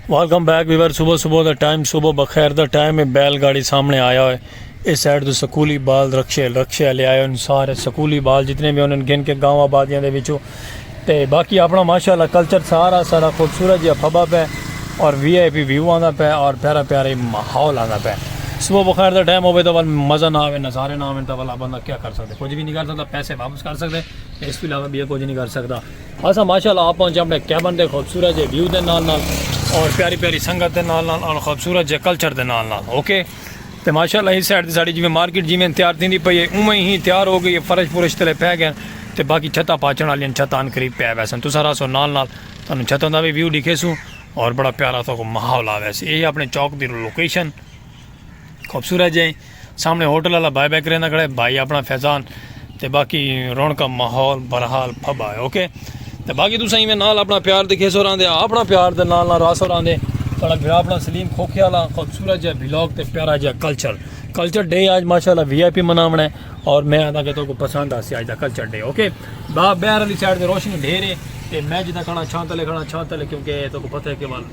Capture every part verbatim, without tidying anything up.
ویلکم بیک ویور۔ صبح صبح دا ٹائم، صبح بخیر دا ٹائم ہے۔ بیل گاڑی سامنے آیا ہوئے۔ اس سائیڈ تو سکولی بال، رکشے رکشے والے آئے ہوئے، سارے سکولی بال جتنے بھی انہوں نے گن کے گاؤں آبادیاں دے وچوں۔ تے باقی اپنا ماشاءاللہ کلچر سارا سارا خوبصورت جہا پھبا پہ، اور وی آئی پی ویو آندا پہ، اور پیارا پیارا ہی ماحول آندا پہ۔ صبح بخیر دا ٹائم ہوے تو ول مزہ نہ آوے، نظارے نہ آوے تو ول بندہ کیا کر سکتے؟ کچھ بھی نہیں کر سکتا، پیسے واپس کر سکتے، اس کے علاوہ بھی کچھ نہیں کر سکتا۔ اساں ماشاءاللہ آپ پہنچے اپنے کیبن دے خوبصورت جے ویو دے نال نال، اور پیاری پیاری سنگت دے نال نال، اور خوبصورت جے کلچر دے نال نال۔ اوکے، تے ماشاءاللہ اس سائیڈ تے ساڈی جویں مارکیٹ جویں تیار تھیندی پئی ہے، اوویں ہی تیار ہو گئی ہے، فرش پرش تلے پے گئے، تے باقی چھتاں پاچن والیاں، چھتاں عن قریب پے ویسن۔ تساں رہسو نال نال، تانوں چھتاں دا بھی ویو ڈکھیسوں، اور بڑا پیارا تہاکوں ماحول آ ویسی۔ اے اپنے چوک دی لوکیشن، خوبصورت جے سامنے ہوٹل والا بھائی بیک رہندا کھڑے، بھائی اپنا فیضان۔ تے باقی رونقاں ماحول بہرحال پھبا ہے، اوکے۔ تے باقی تساں ایویں نال اپنا پیار دکھیسو راندے، اپنا پیار دے نال نال راسو راندے۔ تہاڈا بھرا اپنا سلیم کھوکھے والا خوبصورت جہا ولاگ تے پیارا جہا کلچر، کلچر ڈے اج ماشاءاللہ وی آئی پی مناونا ہے، اور میں آندا کہ تہاکوں پسند آسی اج دا کلچر ڈے، اوکے۔ با بہر والی سائیڈ تے روشنی ڈھیر ہے، تے میں جتھاں کھڑا چھاں تلے کھڑا، چھاں تلے، کیونکہ تہاکوں پتہ ہے کہ ول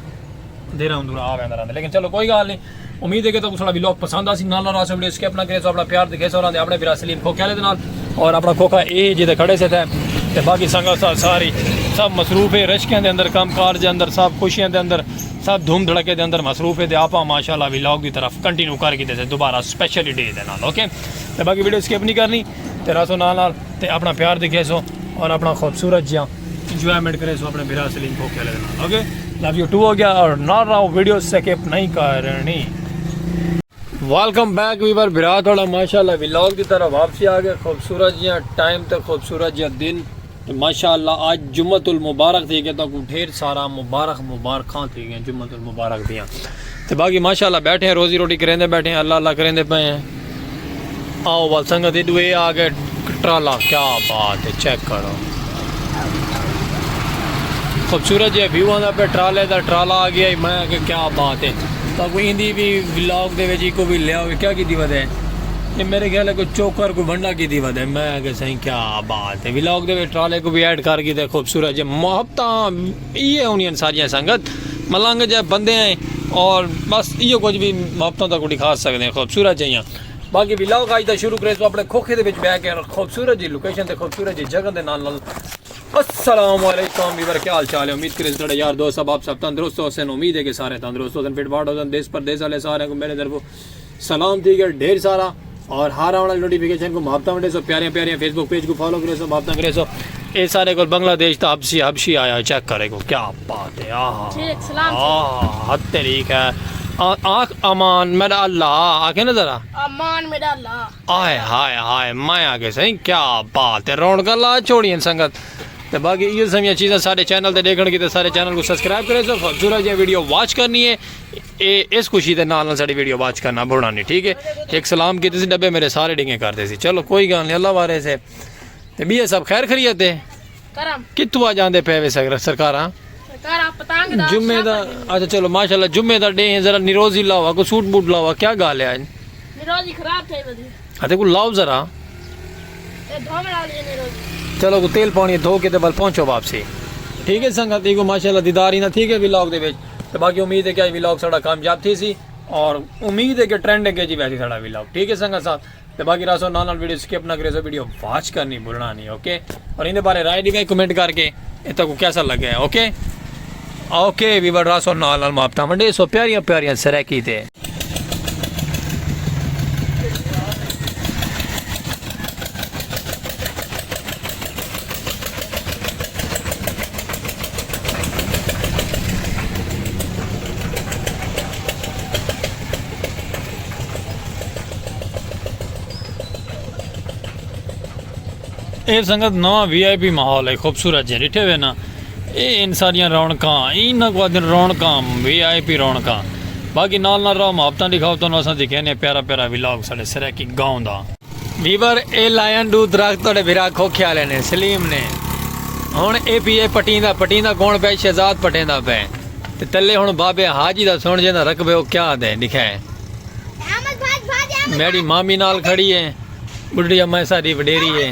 اندھیرا اندھورا آ ویندا رہندا۔ لیکن چلو کوئی گال نہیں، امید ہے کہ تہاکوں ساڈا ولاگ پسند آسی۔ نال نال راسو ویڈیو سکپ نہ کریسو، اپنا پیار دکھیسو انہاں دے اپنے بھرا سلیم کھوکھے والے دے نال، اور اپنا کھوکھا اے جے تے کھڑے سے تھے۔ تے باقی سنگت سا-، ساری سب مصروف ہے، رشکیاں دے اندر، کام کاج دے اندر، سب خوشیاں دے اندر، سب دھوم دھڑکے دے اندر مصروف ہے۔ تے آپاں ماشاءاللہ ولاگ دی طرف کنٹینیو کر کیتے سے دوبارہ اسپیشلی ڈے دے نال، اوکے۔ تے باقی ویڈیو سکپ نہیں کرنی، تے راسو نال نال تے اپنا پیار دکھیسو اور اپنا خوبصورت جیاں انجوائمنٹ کریسو اپنے بھرا سلیم کھوکھے والے دے نال۔ اوکے، لو یو ٹو ہو گیا، اور نال رہو، ویڈیو سکپ نہیں کرنی۔ ویلکم بیک ویور، بھرا تہاڈا ماشاءاللہ ولاگ دی طرف واپسی آ گئے۔ خوبصورت جیاں ٹائم تے خوبصورت جیاں دن، تے ماشاءاللہ اج جمعۃ المبارک تھی گئے، تہاکوں ڈھیر سارا مبارک، مبارکاں تھی گئیں جمعۃ المبارک دیاں۔ تے باقی ماشاءاللہ بیٹھے ہیں، روزی روٹی کریندے بیٹھے ہیں، اللہ اللہ کریندے پئے ہیں۔ آؤ ول سنگت، ایڈو اے آ گئے ٹرالا، کیا بات ہے، چیک کرو۔ خوبصورت جے ویو آندا پہ ٹرالے دا، ٹرالا آ گیا، میں کہ کیا بات ہے۔ تہاکوں ایندی بھی ولاگ دے وچ ایکو بھی لیا ہوئے، کیا کیتی ودے؟ یہ میرے خیال ہے کوئی چوکر، کوئی ونڈا کیتی ودے۔ میں کہ سائیں کیا بات ہے، ولاگ دے وچ ٹرالے کو بھی ایڈ کر کے تے خوبصورت جے محبتاں، یہ ہونی ساریاں سنگت ملنگ جے بندے ہیں، اور بس یہ کچھ بھی محبتاں تہاکوں دکھا سکتے ہیں خوبصورت جیاں۔ باقی ولاگ اج دا شروع کریسوں اپنے کھوکھے دے وچ بیٹھ کے، خوبصورت جی لوکیشن تے خوبصورت جی جگہ دے نال نال۔ السلام علیکم ویور، کیا حال چال ہے؟ امید کریسوں تہاڈے یار دوست احباب سب تندرست ہوسن۔ امید ہے کہ سارے تندرست ہوسن، فٹ فاٹ ہوسن۔ دیس پردیس والے سارے کو میرے طرفوں سلام تھی گئے ڈھیر سارا، اور ہر آوݨ والی نوٹیفیکیشن کو محبتاں ونڈیسو، پیاریاں پیاریاں فیس بک پیج کو فالو کریسو، محبتاں کریسو۔ اے سارے کول بنگلہ دیش تا حبشی، حبشی آیا، چیک کرے کو، کیا بات ہے۔ آہا۔ ٹھیک، سلام تھی۔ آہا، حد تحریک ہے۔ آ-، آکھ امان میرا اللہ، آکھے نا ذرا۔ امان میرا اللہ۔ آئے ہائے ہائے، میں آکھے سائیں کیا بات ہے، رونقاں لا چھوڑی ہیں سنگت۔ تے باقی ایہو سمیاں چیزاں ساڈے چینل تے ڈیکھݨ کیتے ساڈے چینل کو سبسکرائب کرے سو، خوبصورت جیاں ویڈیو واچ کرنی ہے۔ اے اس خوشی دے نال نال ساڈی ویڈیو واچ کرنا نہ بھلݨی، ٹھیک ہے؟ ایک سلام کیتے سی، ڈبے میرے سارے ڈنگے کر تے سی۔ چلو کوئی گال نہیں، اللہ وارث ہے۔ تے ٻیا سب خیر خیریت ہے؟ کرم۔ کتھوں آ جاندے پئے وے سر-، سرکاراں؟ سرکاراں پتنگ دا جمعے دا، شاپ۔ اچھا چلو ماشاءاللہ، جمعے دا ڈے ہے، ذرا نروزی لاوا، کو سوٹ بوٹ لاوا، کیا گال ہے اج؟ نروزی خراب تھئی ودی۔ اتے کو لاؤ ذرا۔ اے دھووݨ والی ہے نروزی۔ چلو کو تیل پاوݨی ہے، دھو کے تے ول پہنچو واپسی۔ ٹھیک ہے سنگت، ایکو ماشاءاللہ دیدار ہی نہ تھی گئے ولاگ دے وچ۔ تے باقی امید ہے کہ اج ولاگ ساڈا کامیاب تھی سی، اور امید ہے کہ ٹرینڈنگ کے جی ویسی ساڈا ولاگ۔ ٹھیک ہے سنگت صاحب، تے باقی راسو نال نال ویڈیو سکپ نہ کریسو، ویڈیو واچ کرنی بھلنا نہیں، اوکے؟ اور ایندے بارے رائے ݙیوے کمنٹ کر کے، اے تہاکوں کیسا لگا ہے، اوکے؟ اوکے ویور، راسو نال نال محبتاں ونڈیسو پیاریاں پیاریاں سرائیکی تے۔ اے سنگت نواں وی آئی پی ماحول ہے، خوبصورت جے ݙٹھے ہوئے نا۔ اے ان ساریاں رونقاں، انہاں کو آدھن رونقاں، وی آئی پی رونقاں۔ باقی نال نال رہو، محبتاں ݙکھاؤ، تانوں اساں ݙکھیندے ہیں پیارا پیارا ولاگ ساݙے سرائیکی گاؤں دا۔ ویور، اے لائن ݙو درخت تہاݙے بھرا کھوکھے والے نے، سلیم نے۔ ہݨ اے پی اے پٹیندا، پٹیندا کون پئے؟ شہزاد پٹیندا پئے۔ تے تلے ہݨ بابے حاجی دا سݨ جیندا رقبے او کیا آہدے، ݙکھائے۔ میݙی مامی نال کھڑی ہے، ٻڈھڑی اماں ساݙی وݙیری ہے۔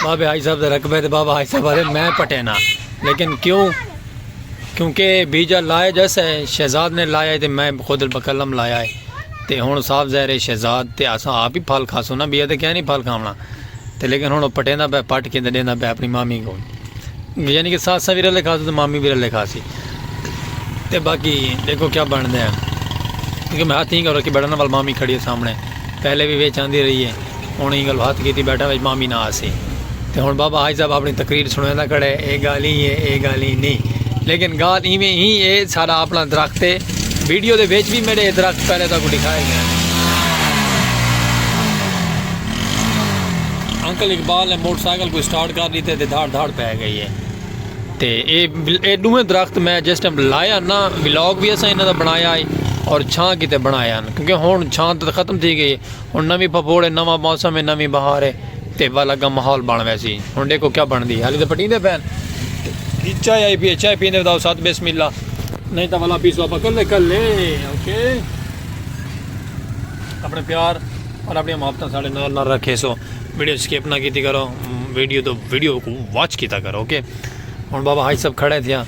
بابے حاجی صاحب دے رقبے تے بابا حاجی صاحب آہدے میں پٹینا۔ لیکن کیوں؟ کیونکہ بیجا لایا جیسا ہے، شہزاد نے لایا ہے تے میں خود بقلم لایا ہے۔ تے ہن صاف ظاہر ہے شہزاد تے اساں آپ ہی پھل کھاسوں نا، بیا تے کیا نہیں پھل کھاونا۔ تے لیکن ہن او پٹیندا پیا، پٹ کے تے ݙیندا پیا اپݨی مامی کوں۔ یعنی کہ ساساں وی رلے کھاسوں تے مامی وی رلے کھاسی۔ تے باقی ݙیکھو کیا بݨدا ہے۔ کیونکہ میں ہتھ ہی کرو کہ بڑا نا ول مامی کھڑی ہے سامݨے۔ پہلے وی وچ آندی رہی ہے۔ ہن ایں ڳالھ ہتھ کیتی ٻیٹھا وچ مامی نہ آسی۔ تے ہݨ بابا حاج صاحب اپݨی تقریر سݨیندا کھڑا ہے، اے ڳالھ ایں ہے، اے ڳالھ ایں نہیں۔ لیکن ڳالھ ایویں ہی ہے، سارا اپݨا درخت ہے۔ ویڈیو دے وچ وی میݙے درخت پہلے تہاکوں ݙکھائے ڳئے۔ انکل اقبال نے موٹر سائیکل کوں سٹارٹ کر ݙتے تے دھاڑ دھاڑ پے ڳئی ہے۔ تے اے بل-، اے ݙوہیں درخت میں جس ٹائم لایا نا، ولاگ وی اساں انہاں دا بݨایا ہے اور چھاں کیتے بݨایا ہن، کیونکہ ہݨ چھاں تے ختم تھی ڳئی ہے۔ ہݨ نویں پھپھوڑ ہے، نواں موسم ہے، نویں بہار ہے، تے ول اڳاں ماحول بݨ ویسی۔ ہݨ ݙیکھو کیا بݨدی ہے۔ حالی تے پٹیندے پئے ہن۔ چائے آئی پی ہے، چائے پیندے وداؤ ساتھ بسم اللہ۔ نہیں تاں ولا پیسو آپاں کلے کلے۔ اوکے۔ اپݨے پیار اور اپݨیاں محبتاں ساݙے نال نال رکھیسو۔ ویڈیو سکپ نہ کیتی کرو۔ ویڈیو تو ویڈیو کوں واچ کیتا کرو، اوکے۔ ہݨ بابا حاج صاحب کھڑے تھیا،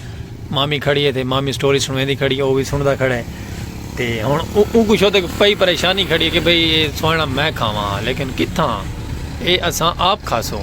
مامی کھڑی ہے تے مامی سٹوری سݨویندی کھڑی ہے، او وی سݨدا کھڑا ہے۔ تے ہݨ او-، اونکوں شو تے پئی پریشانی کھڑی ہے کہ بھئی اے سوہݨا میں کھاواں، لیکن کتھاں؟ اے اساں آپ کھاسوں۔